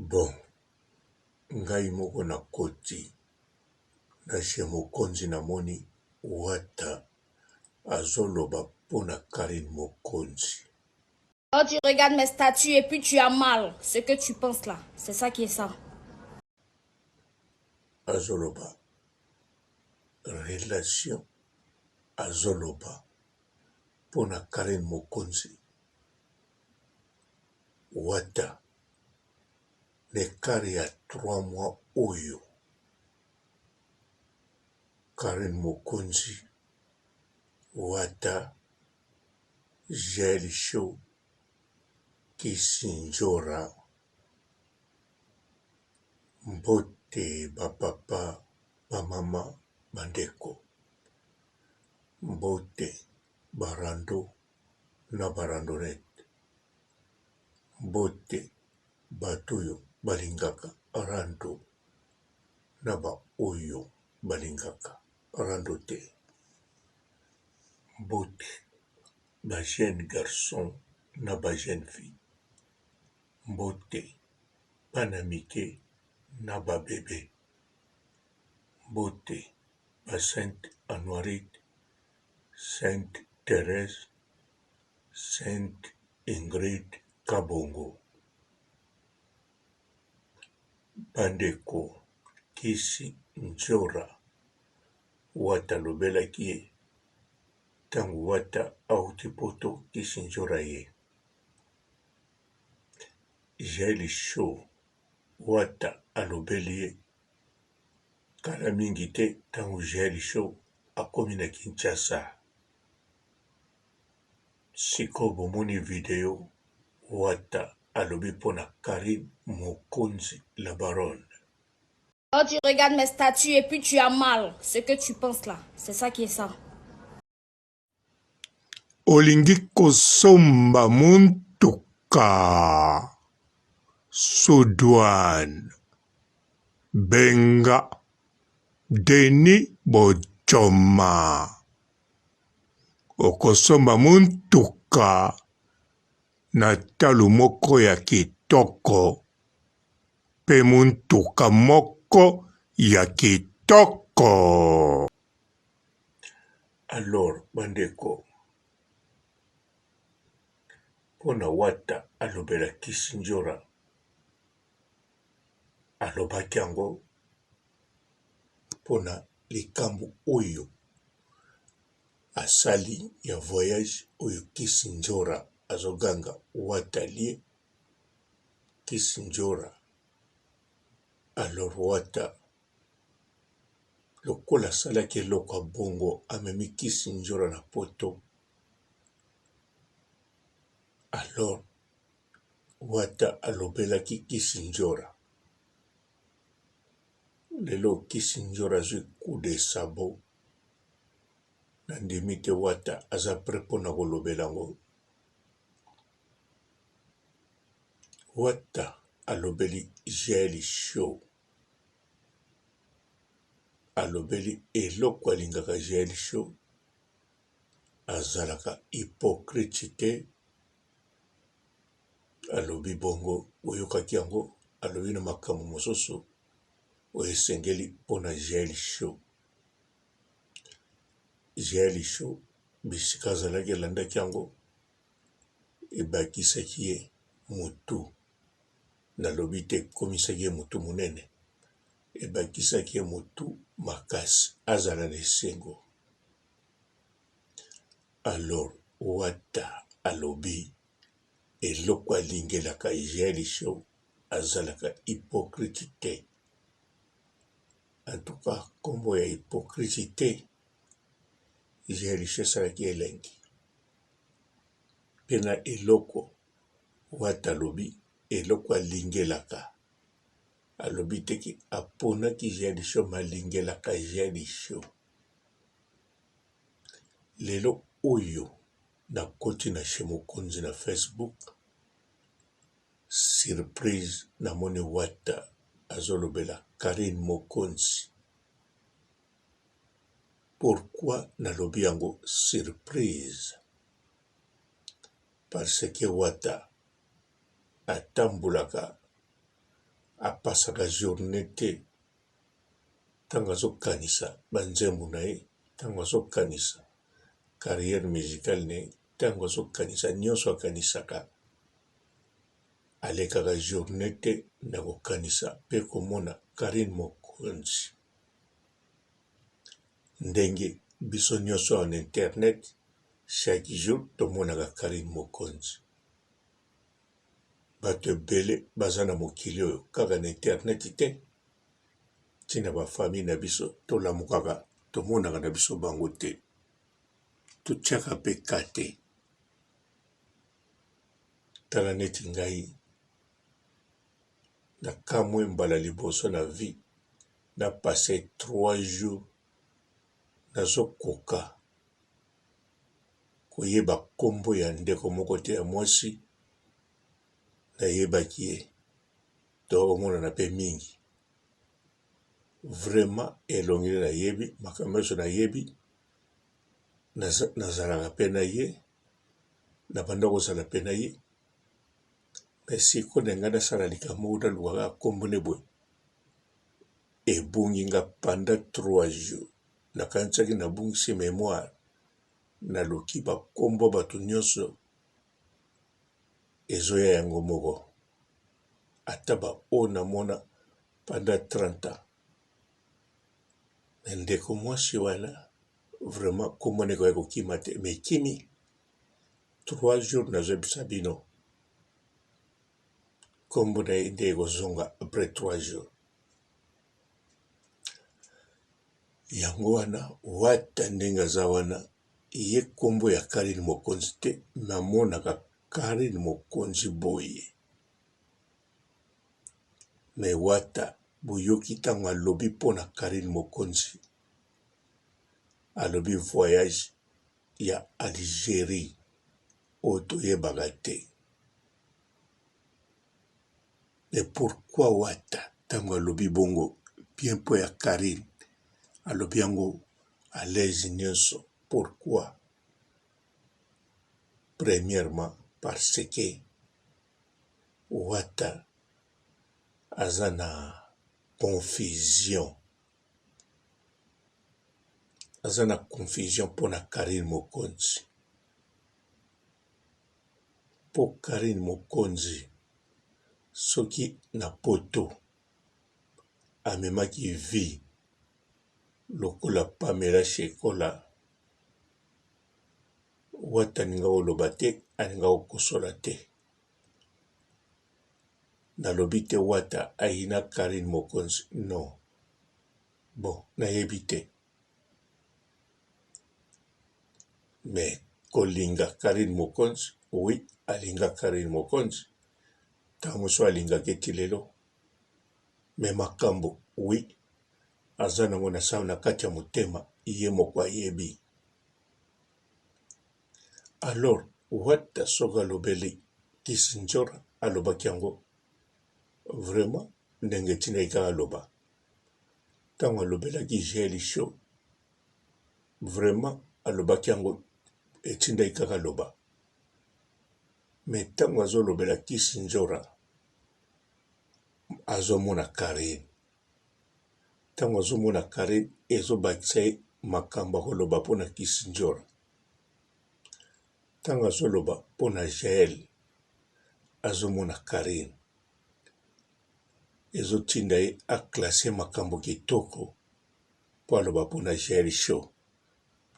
Bon ngai moko na koti na chez mokonzi na moni wata azo loba pona carine mokonzi. Oh tu regardes mes statuts et puis tu as mal ce que tu penses là c'est ça qui est ça. Azo loba relation azo loba pona carine mokonzi wata n'ecart ya 3 mois oyo carine mokonzi wata Jael show kisindjora mbote ba papa ba mama ba ndeko mbote ba rando na ba randonnette mbote bato oyo balingaka rando na ba oyo balingaka rando te. Mbote ba jeune garçon na ba jeune fille, mbote bana mike na ba bebe, mbote ba sainte Anuarite, sainte Therèse, sainte Ingrid Kabongo. Ba ndeko kisi ndjora Wata alobelaki ye tangu wata awuti poto kisindjora ye Jael show wata alobeli ye kala mingi te tangu Jael show akomi na Kinshasa sikoyo bomoni video wata alobi pona Carine mokonzi la baronne. Oh tu regardes mes statuts et puis tu as mal ce que tu penses là c'est ça qui est ça. Olingi kosomba motuka sous douane benga Denis Bodjoma okosomba motuka na talo moko ya kitoko mpe motuka moko ya kitoko. Alors ba ndeko pona wata alobela kisindjora alobaki yango pona likambu oyo asali ya voyage oyo kisindjora azo ganga wata alie Kisindjora alors wata lokola asalaki eloko ya bongo amemi kisindjora na poto alors wata alobelaki kisindjora lelo kisindjora azwi coup de sabot nandimi te wata aza pret pona kolobela yango. Wata alobeli jael show alobeli eloko alingaka jael show azalaka hypocrite te alobi bongo oyokaki yango alobi na makambo mosusu oyo esengeli mpona jael show jael show bisika azalaki alandaki yango ebakisaki ye mutu, nalobi te ekomisaki ye mutu munene, ebakisaki ye mutu makasi azala na esengo. Alors Wata alobi eloko alingelaka Jael Show azalaka hypocrite te. En tout cas kombo ya hypocrite te Jael Show esalaki ye elengi. Pe na eloko wata alobi eloko alingelaka alobi te ke aponaki jael show mais alingelaka jael show lelo oyo nakoti na chez mokonzi na facebook surprise namoni wata azolobela carine mokonzi Pourquoi nalobi yango surprise? Parce que Wata atambolaka A passaka journee te tango azo kanisa ba nzembo na ye, tango azo kanisa carrière musicale na ye, tango azo kanisa nionso akanisaka, alekaka journee te na kokanisa pe komona Carine Mokonzi. Ndenge biso nionso awa na internet chaque jour tomonaka Carine Mokonzi. Bato ebele baza na mokili oyo kaka na internet te ti na ba famille na biso tolamukaka tomonaka na biso bango te totiaka pe cas te tala neti ngai na kamwe mbala liboso na vie na passe 3 jours nazo koka koyeba kombo ya ndeko moko te ya mwasi nayebaki ye toza komonana pe mingi vraiment elongi nde nayebi makambo nionso nayebi nazalaka pe na ye nabanda kozala pe na ye mais sikoyo na ngai nasala likambo moko naluka kaka kombo ne boye ebungi nga pendant 3 jours nakanisaki nabungisi memoire naluki ba kombo ya batu nionso ezoya yango moko ata ba oyo namona pendant 30 ans mais ndeko mwasi wana vraiment kombo na ye ekoki kokima te mais ekimi 3 jours nazoyebisa bino kombo na ye nde ekozonga après 3 jours. Yango wana wata ndenge aza wana ye kombo ya Carine mokonzi te mais amonaka Carine mokonzi boye mais wata boyoki tango alobi pona Carine mokonzi alobi voyage ya Algerie oyo toyebaka te. Mais pourquoi wata tango alobi bongo bien po ya carine alobi yango à l'aise nionso pourquoi? Premièrement parce que wata aza na confusion aza na confusion pona carine mokonzi. Po Carine mokonzi soki na poto amemaki vie lokola Pamela shekola wata alinga koloba te alinga kokosola te nalobi te wata ayina Carine mokonzi non bon nayebi te. Mais kolinga Carine Mokonzi oui alinga Carine Mokonzi tango mosusu alingaka ye ti lelo mais makambo oui aza nango na na kati ya motema ye moko ayebi alors Wata soki alobeli Kisindjora alobaki yango vraiment ndenge etindaki kaka aloba Tango alobelaki jael show vraiment alobaki yango etindaki kaka aloba mais tango azolobela kisi ndjora azomona carine tango azomona carine ezobakisa ye makambo akoloba pona kisi ndjora tango azoloba pona jael azomona carine. Ezo tinda ye a classer makambo kitoko po aloba pona jael show.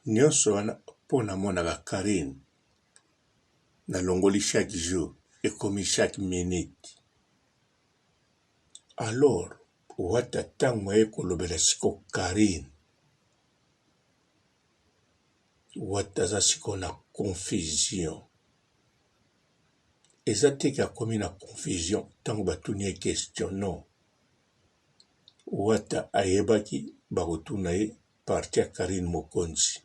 Nionso wana po na monaka Carine na longoli chaque jour ekomi chaque minute. Alors wata tango aye kolobela siko Carine wata aza siko na confusion. Eza te ke akomi na confusion tango batuni ye question non. Wata ayebaki bakotuna ye partie ya Carine Mokonzi.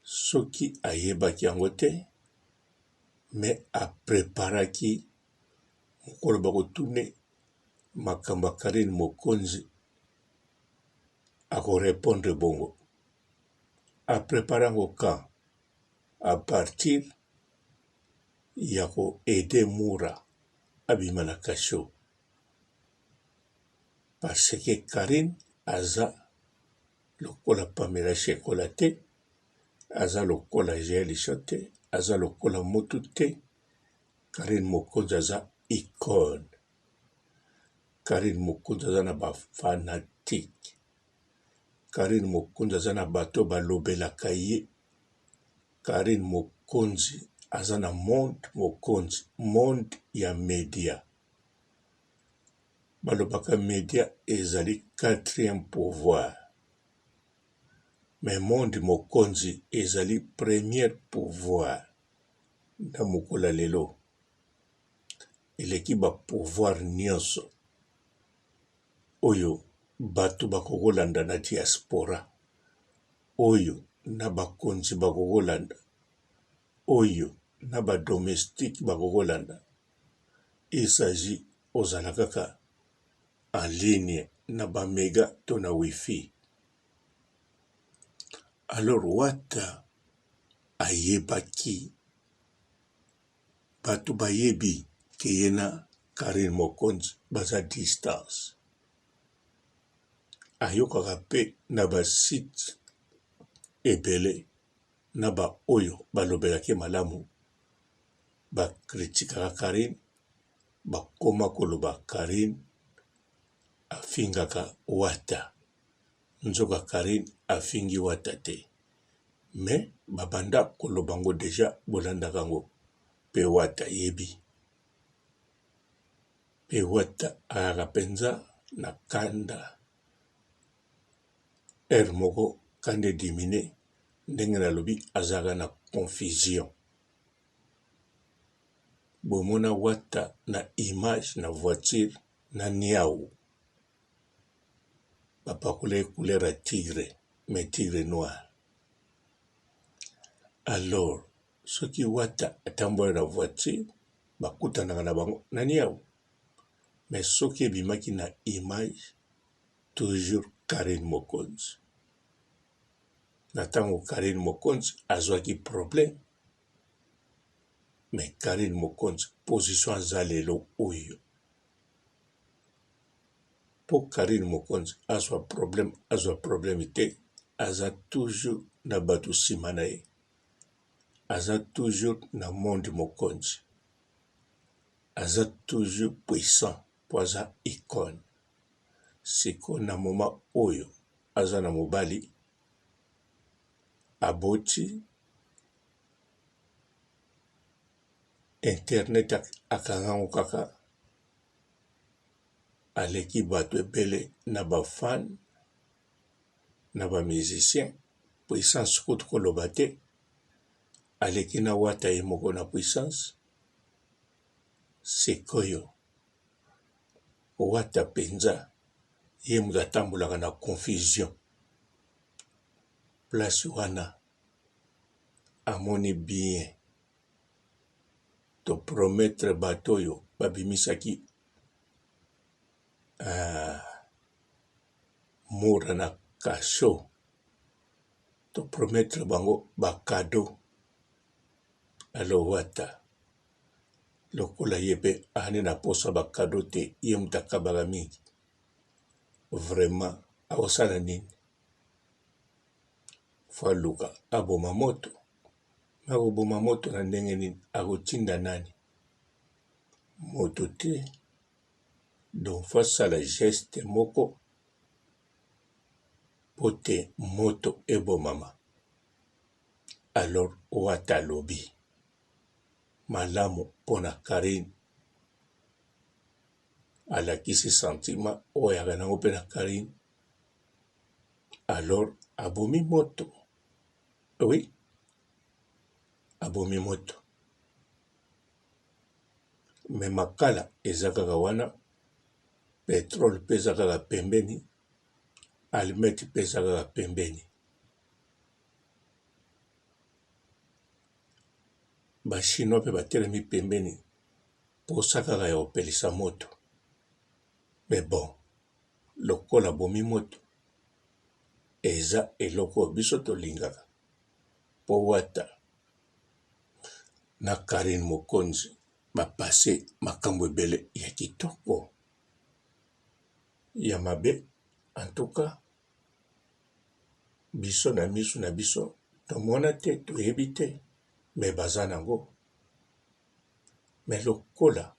Soki ayebaki yango te mais a preparaki mokolo bakotuna ye makambo ya Carine Mokonzi ako repondre bongo. A prepara yango quand? A partir ya ko aider Mura. abima na cachot parce que Carine aza lokola Pamela Shekola te, aza lokola Jael Show te, aza lokola mutu te. Carine Mokonzi aza icone. Carine Mokonzi aza na ba fanatiques. Carine Mokonzi aza na bato balobelaka ye. Carine Mokonzi aza na monde mokonzi, monde ya media. Balobaka media ezali quatrième pouvoir. Mais monde mokonzi ezali premier pouvoir na mokolo ya lelo. Eleki ba pouvoir nionso oyo batu bakoki kolanda na diaspora. Oyo na bakonzi bakoki kolanda, oyo na ba domestiques bakoki kolanda. Il s'agit ozala kaka en ligne na ba mega to na wifi. Alors Wata ayebaki, batu bayebi ke ye na Carine Mokonzi baza distance. Ayokaka pe na ba sites ebele na ba oyo balobelaka ye malamu, ba critikaka Carine, bakoma koloba Carine afingaka Wata, nzoka Carine afingi Wata te mais babanda koloba ngo dejà bolandaka ngo pe Wata ayebi. Pe Wata ayaka penza na kanda heure moko kanda e diminuer ndenge nalobi azalaka na confusion. Bomona Wata na image na voiture na niawu bapakola ye couleur ya tigre mais tigre noir alors soki Wata atambola na voiture bakutanaka na bango na niawu mais soki ebimaki na image toujours Carine Mokonzi na tango Carine Mokonzi azwaki problème mais Carine Mokonzi position aza lelo oyo po Carine Mokonzi azwa problème azwa problème te aza toujours na batu sima na ye aza toujours na monde Mokonzi aza toujours puissant po aza icone sikoyo na moment oyo aza na mobali aboti internet akanga yango kaka aleki bato ebele na ba fan na ba musicien puissance kutu koloba te aleki na wata ye moko na puissance sikoyo wata penza ye moto atambolaka na confusion place wana amoni bien to promettre bato oyo babimisaki uh, mura na kasho to promettre bango ba cadeau alors wata lokola ye mpe ahandi na posa ba cadeau te ye moto akabaka mingi vraiment akosala nini fo aluka aboma moto akoboma moto na ndenge nini akotinda nani moto te donc fo asala geste moko po te moto ebomama alors wata alobi malamu pona Carine alakisi sentiment oyo ayaka nango pe na Carine alors abomi moto oui abomi moto mais makala eza kaka wana petrole pe eza kaka pembeni allumette pe eza kaka pembeni ba chinois pe batelemi pembeni posa kaka ya kopelisa moto mais bon lokola abomi moto eza eloko oyo biso tolingaka po wata na Carine Mokonzi. Ba passe makambo ebele ya kitoko, ya mabe en tout cas biso na misu na biso tomona te, toyebi te mais baza nango. Mais lokola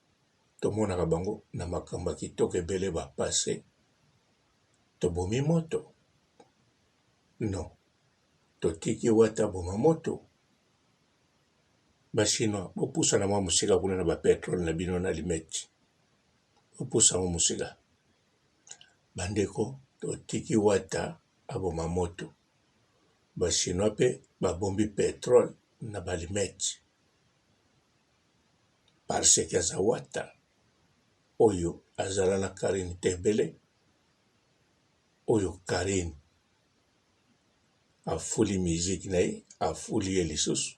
tomonaka bango na makambo ya kitoko ebele ba passe, tobomi moto? Non, totiki wata aboma moto. Ba chinois bopusana mwa mosika kuna na ba petrole na bino na limeti, bopusa yango mosika. Bandeko totiki wata aboma moto, ba chinois pe babombi petrole na ba limeti parce que aza wata oyo azala na Carine te ebele oyo Carine afuli musique na ye afuli ye lisusu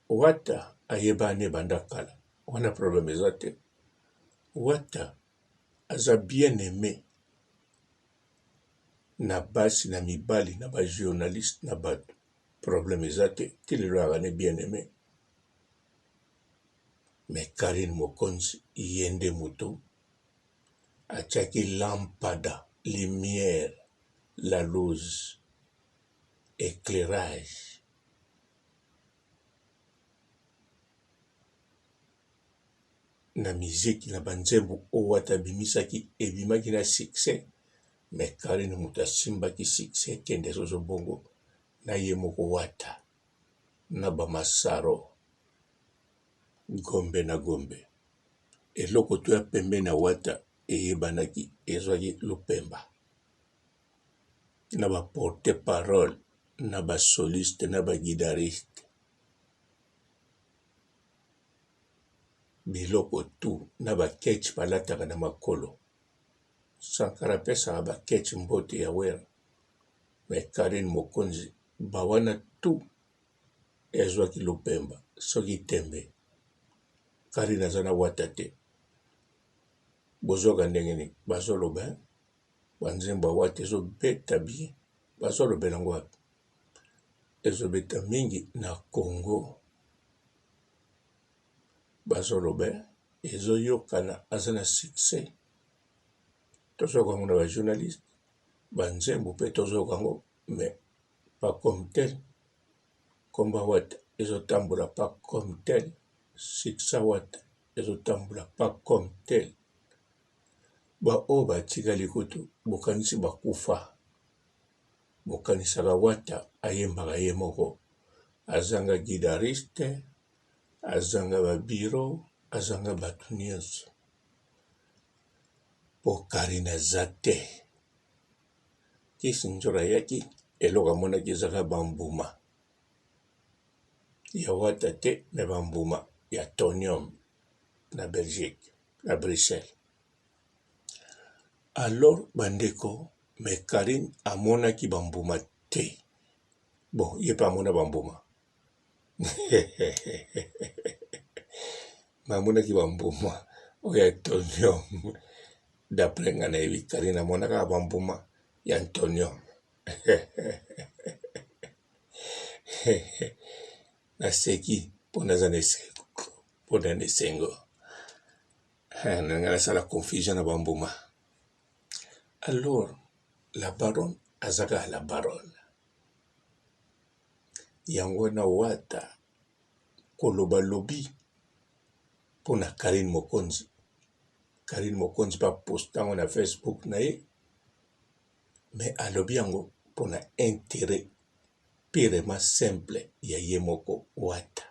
wata ayebani ebanda kala wana problème eza te wata aza bien aime na basi na mibali na ba journaliste na bato problème eza te ti lelo ayaka ne bien aime mais Carine Mokonzi ye nde moto atiaki lampada, lumière, la luz, eclairage. Na musique na ba nzembo oyo wata abimisaki ebimaki na succès mais Carine moto asimbaki succès ekende soso bongo na ye moko wata na ba masaro gombe na gombe. Eloko to ya pembeni ya wata eyebanaki ezwaki lupemba na ba porte parole na ba soliste na ba guidariste biloko tout na ba ketch balataka na makolo Sankara apesaka ba ketch mbote ya Werra mais Carine Mokonzi ba wana tout ezwaki lupemba soki tembe Carine aza na wata te bozoka ndenge nini bazoloba hein ba nzembo ya wata ezobeta bien bazolobela yango wapi ezobeta mingi na Congo bazoloba hein ezoyokana aza na succès tozoyoka yango na ba journaliste ba nzembo pe tozoyoka yango mais pas comme tel kombo ya wata ezotambola pas comme tel succès ya wata ezotambola pas comme tel ba oyo batikali kutu bokanisi bakufa bokanisaka wata ayembaka ye moko azanga guitariste azanga ba bureau azanga bato nyonso po Carine aza te Kisi Ndjora ayaki eloko amonaki eza kaka ba mbuma ya wata te mais ba mbuma ya tonium na Belgique na Bruxelles. Alors ba ndeko mais Carine amonaki ba mbuma te bon ye pe amona ba mbuma mais amonaki ba mbuma oyo ya tonium d'après nga nayebi Carine amonaka ba mbuma ya ntonium naseki mpo naza na esengo mpo na esengo nga nasala confusion na bambuma alors la baronne aza kaka la baronne yango wana wata koloba lobi mpo na Carine Mokonzi Carine Mokonzi ba posta yango na Facebook na ye mais alobi yango mpo na interet purement simple ya ye moko Wata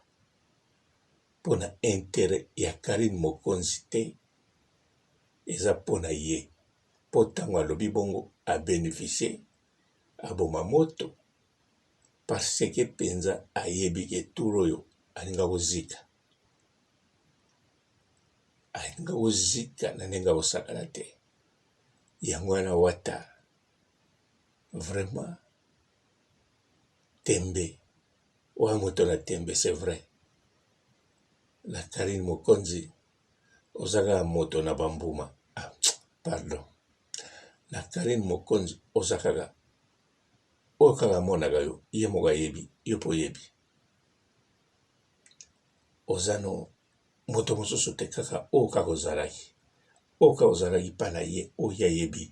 mpo na interet ya Carine Mokonzi te eza mpo na ye mpo ntango alobi bongo a beneficier aboma moto parce que mpenza ayebi ke tour oyo alinga kozika alinga kozika na ndenge akosakana te yango wana wata vraiment tembe oya moto na tembe c'est vrai na Carine Mokonzi oza kaka moto na bambuma ah, pardon na Carine Mokonzi oza kaka oyo kaka amonaka yo ye moko ayebi yo mpe oyebi. Oza no moto mosusu te kaka oyo kaka ozalaki. Oyo kaka ozalaki mpa na ye oyo ye ayebi.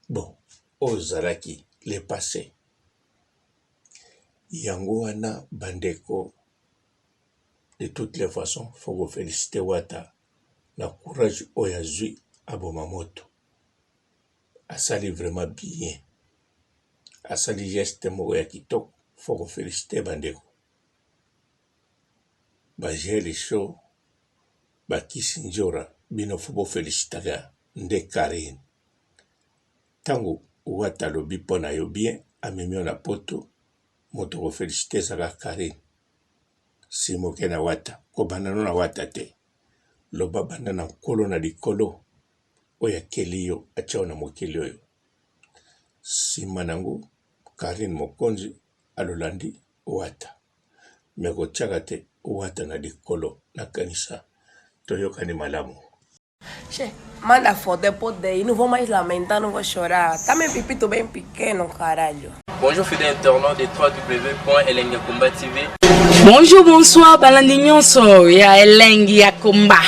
Bon, oyo ozalaki le passe. Yango wana bandeko de toutes les façons faut ko feliciter Wata na courage oyo azui aboma moto. Asali vraiment bien. Asali geste moko ya kitoko faut ko feliciter bandeko. Ba jael show, ba kisindjora bino faut bo felicitaka nde Carine. Tango Wata alobi po na yo bien amemi yo na poto moto oko feliciter eza kaka Carine. Sima oke na Wata kobanda no na Wata te loba banda na nkolo na likolo oyo akeli yo atia yo na mokili oyo sima nango Carine mokonzi alolandi Wata mais kotiaka te Wata na likolo nakanisa toyokani malamu. Che, manda foder poder, não vou mais lamentar, não vou chorar. Também pipito bem pequeno, caralho. Bonjour fidèle internaute de www.elengiyakomba TV. Bonjour, bonsoir, balandi nyonso ya elengi ya komba.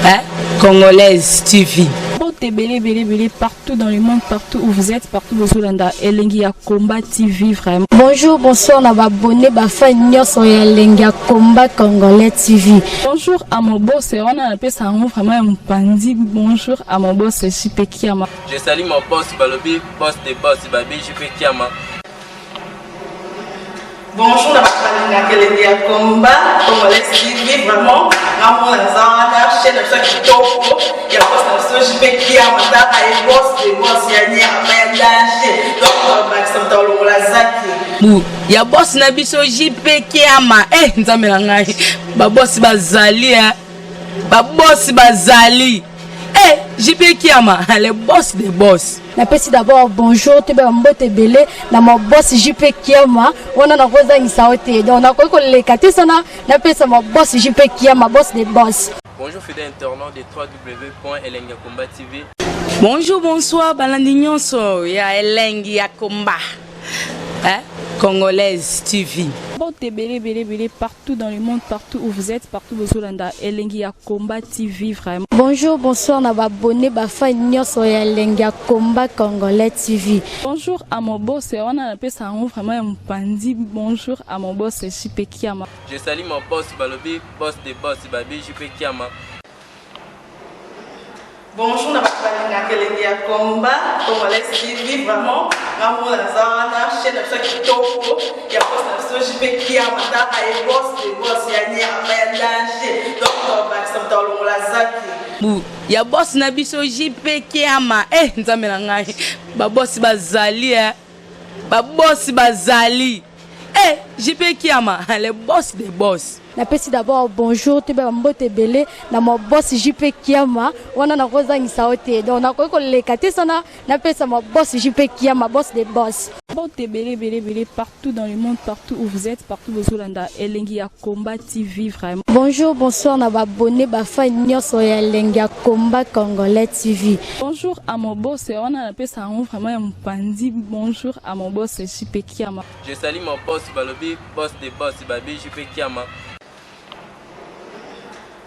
Hein? Congolaise TV. Mbote ebele ebele ebele partout dans le monde partout où vous êtes partout bozolanda elengi ya combat TV vraiment. Bonjour bonsoir na ba abonné ba fan nyonso ya elengi ya combat congolais TV. Bonjour à mon boss wana napesa yango vraiment ya mopanzi bonjour à mon boss JP Kiama. Je salue mon boss balobi boss de boss babi JP Kiama. Bonjour na bato balingaka elengi ya combat congolais TV vraiment ngamona naza wana chaîne na biso ya kitoko ya boss na biso JP Kiama tala ye boss de boss ya nyama ya danger donc bakisa moto alongola zaki bu ya boss na biso JP Kiama eh nzambe na ngai ba boss bazali eh ba boss bazali eh JP Kiama le boss de boss. Napesi d'abord bonjour toyeba ba mbote ebele na ma boss JP Kiama wana nakozangisa yo te donc nakoki koleka te sana napesa ma boss JP Kiama boss de boss. Bonjour fidèle internaute de www.elengiyakomba TV. Bonjour bonsoir balandi nyonso ya elengi ya combat hein? Congolaise TV. Mbote ebele ebele ebele partout dans le monde partout où vous êtes partout bozolanda elengi ya combat TV vraiment. Bonjour bonsoir na ba abonné ba fan nyonso ya elengi ya combat congolais TV. Bonjour à mon boss wana napesa yango vraiment ya mopanzi bonjour à mon boss JP Kiama. Je salue mon boss balobi boss de boss babi JP Kiama. Bonjour na bato balingaka elengi ya combat congolais TV vraiment ngamona naza wana chaîne na biso ya kitoko ya boss na biso JP Kiama tala ye boss de boss ya nyama ya danger donc bakisa moto alongola zaki bu ya boss na biso JP Kiama eh nzambe na ngai ba boss bazali eh ba boss bazali eh JP Kiama le boss de boss. Napesi d'abord bonjour toyeba ba mbote ebele na ma boss JP Kiama wana nakozangisa yo te donc nakoki koleka te sana napesa ma boss JP Kiama boss de boss. Mbote ebele ebele ebele partout dans le monde partout où vous êtes partout bozolanda elengi ya combat TV vraiment. Bonjour bonsoir na ba abonné ba fan nyonso ya elengi ya combat congolais TV. Bonjour à mon boss wana napesa yango vraiment ya mopanzi bonjour à mon boss JP Kiama. Je salue mon boss balobi boss de boss babi JP Kiama.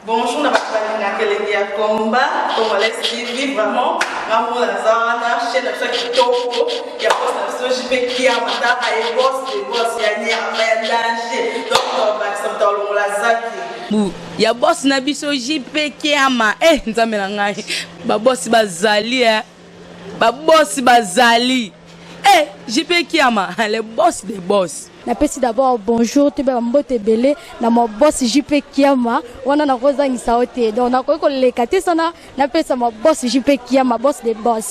Bonjour na bato balingaka elengi ya combat congolais TV vraiment ngamona naza wana chaîne na biso ya kitoko ya boss na biso JP Kiama tala ye boss de boss ya nyama ya danger donc bakisa moto alongola zaki bu ya boss na biso JP Kiama eh nzambe na ngai ba boss bazali eh ba boss bazali eh JP Kiama le boss de boss. Napesi d'abord bonjour toyeba ba mbote ebele na ma boss JP Kiama wana nakozangisa yo te donc nakoki koleka te sana napesa ma boss JP Kiama boss de boss.